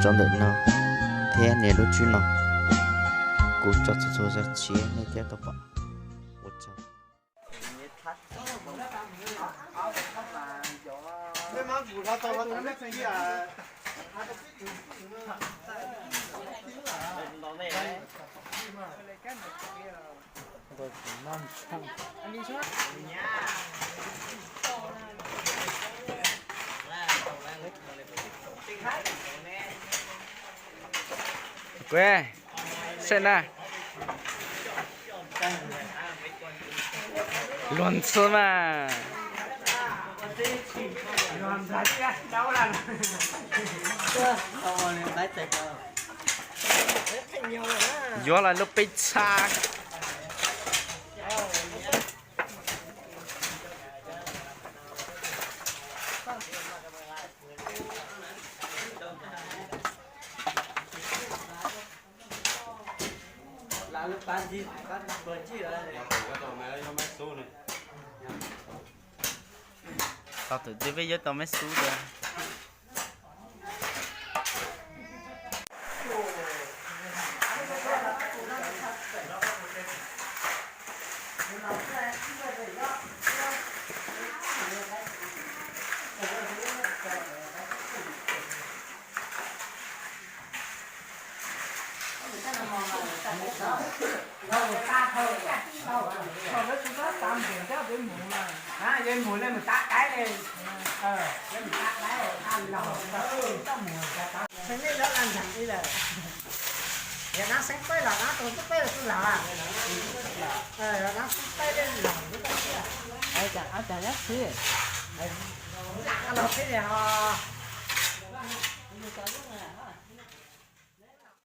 Ntawm no thiab nias lub tswb no, kuv tso txhua txhua zaj tshiab nej thiaj tau pom. Ua tsaug. Kuv, saib na, luag ntxhi mas. Yuav los lub peb txha. Tau tus tij peb yuav tau meb xub dua. Yog dab xeeb peb los dab tug xeeb peb los kuj laug, yog dab xeeb peb laug. Cas nyob txhib, lam los peb li ho.